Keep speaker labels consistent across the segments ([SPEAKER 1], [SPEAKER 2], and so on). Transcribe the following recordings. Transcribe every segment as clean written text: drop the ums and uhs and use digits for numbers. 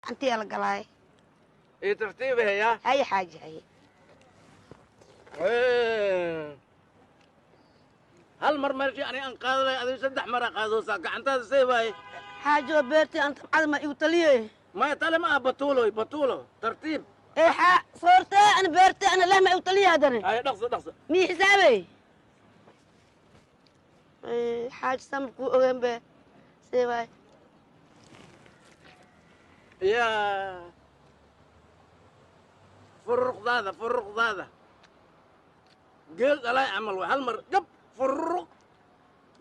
[SPEAKER 1] Gacantiyaa la galaay.
[SPEAKER 2] Ii tartiibahaya.
[SPEAKER 1] Haye xaaji, haye.
[SPEAKER 2] Hal mar meeshii ani aan qaadalay, adiga saddex mara qaadoosaa. Gacantaada see waaye?
[SPEAKER 1] Xaaji, oo beertii aan tabcada ma igu taliye?
[SPEAKER 2] Maya, tale ma ah. Batuuloy, batuulo, tartiib.
[SPEAKER 1] Ee xaa soortee ana beertee ana leh ma igu taliye haddana?
[SPEAKER 2] Haye, dhaqso, dhaqso.
[SPEAKER 1] Mii xisaabey xaaji, sama kuu ogaan be, see waaye?
[SPEAKER 2] Yaa furuqdaada, furuqdaada geel dhalay camal way. Hal mar gab furuq.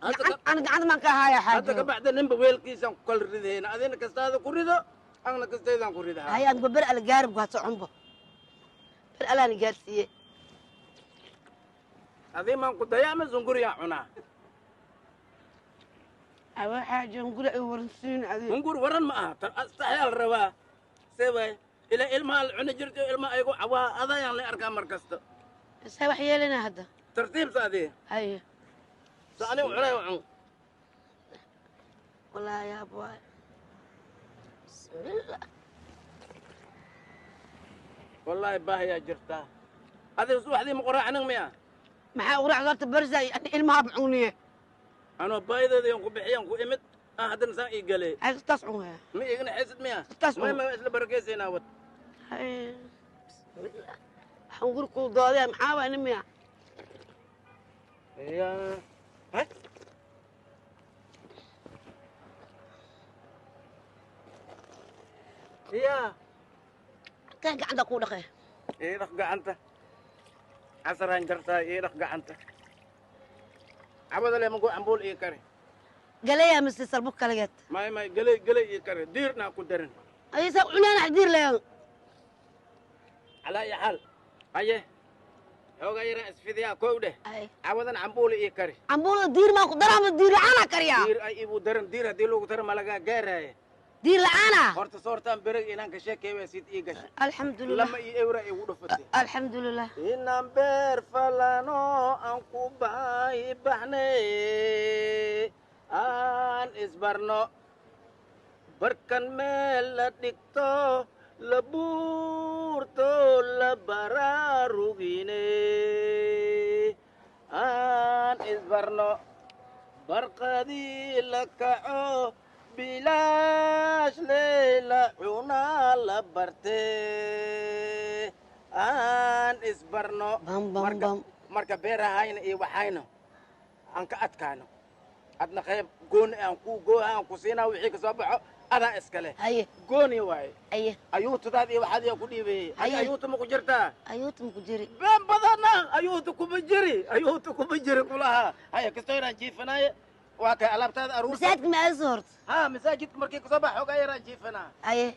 [SPEAKER 1] Ana gacanta maan ka ahaaya.
[SPEAKER 2] Hadda
[SPEAKER 1] xaaji.
[SPEAKER 2] Ka bacda ninba weelkiisaan ku kala ridayna. Adina kastaada ku rido, agna kastaydaan ku ridahaa.
[SPEAKER 1] Haye, adba ber ala gaarib waa soconbo, ber alaana gaarsiiye.
[SPEAKER 2] Adii maan ku daya ama zunguriyaan cunaa?
[SPEAKER 1] Awa xaaji, hunguri ay waransiin adi.
[SPEAKER 2] Hungur waran ma aha, astaxyaa la rabaa. See waay? Ilaa ilmaha la cuni jirto, ilmaha ayagu cawaa adayaan la arkaa mar kasta.
[SPEAKER 1] See wax yeelana hadda?
[SPEAKER 2] Tartiibsa adii.
[SPEAKER 1] Haye.
[SPEAKER 2] Sa anigu cunay u cun.
[SPEAKER 1] Wallaahi yaab waay, bismillah.
[SPEAKER 2] Wallaahi baahayaa jirtaa. Adiga subaxdii ma qoraacnin miya?
[SPEAKER 1] Maxaa quraacda horta? Barsa ani ilmaha bacuniye.
[SPEAKER 2] Anoo baahideeda yaan ku bixiyaan ku imid ah, haddana saan ii galee.
[SPEAKER 1] Ay taas cunaya.
[SPEAKER 2] Ma igana xaysid miya?
[SPEAKER 1] Taas.
[SPEAKER 2] May ma isla barakaysaynaa wad.
[SPEAKER 1] Haye, bismillah, waxaan guri kuu doodaya maxaa waay nin miya?
[SPEAKER 2] Ya hay, ya.
[SPEAKER 1] Kan gacanta kuu dhaqee.
[SPEAKER 2] Ii dhaq gacanta, casaraan jartaa. Ii dhaq gacanta, cabada le mago cambuul ii kari.
[SPEAKER 1] Galeeyaa mise salbuk kaligeed?
[SPEAKER 2] May, may, geley, geley ii kari, diirna ku darin.
[SPEAKER 1] Aysa cunaan diir leeyan.
[SPEAKER 2] Calaa iyo xaal, haye, xoogaa yaraa isfidiyaa kow dheh.
[SPEAKER 1] Ay.
[SPEAKER 2] Cawadan cambuula ii kari.
[SPEAKER 1] Cambuulada diir maa ku daraa ma diir la'aanaa kariyaa?
[SPEAKER 2] Diir ay igu daran. Diir haddii lagu daro ma lagaa gaaraaye.
[SPEAKER 1] Diir la'aana.
[SPEAKER 2] Horta soortaan bereg inaan ka sheekeeya sid ii gashay.
[SPEAKER 1] Alxamdulilah.
[SPEAKER 2] Lama ii ewra igu dhufatay.
[SPEAKER 1] Alxamdulilah.
[SPEAKER 2] Inaan beer falano aan ku baahi baxnay, aan isbarno, barkan meel la dhigto, la buurto, la baraarugine, aan isbarno, barqadii la kaco, bilaash leela cunaa la barte, aan isbarno.
[SPEAKER 1] Bam bam.
[SPEAKER 2] Marka
[SPEAKER 1] bam.
[SPEAKER 2] Marka beerahayna iyo waxayna aan ka adkaano, adna qayb gooni aan ku gooha aan ku siinaa. Wixii kasoo baxo adaa iskale.
[SPEAKER 1] Haye.
[SPEAKER 2] Gooni waaye.
[SPEAKER 1] Haye.
[SPEAKER 2] Ayuutadaad iyo waxaad yaa ku dhiibayey.
[SPEAKER 1] Haye.
[SPEAKER 2] Ayuuta ma ku jirtaa?
[SPEAKER 1] Ayuuta ma ku jiri.
[SPEAKER 2] Been badana, ayuuta kuma jiri, ayuuta kuma jiri kulaha. Haya, kastoo yaraan jiifanaaye, waa kay alaabtaada aruurta.
[SPEAKER 1] Masaajidka ma aadasa horta?
[SPEAKER 2] Ha, masaajidka markii kasoo bax xoogaa yaraan jiifanaa.
[SPEAKER 1] Haye.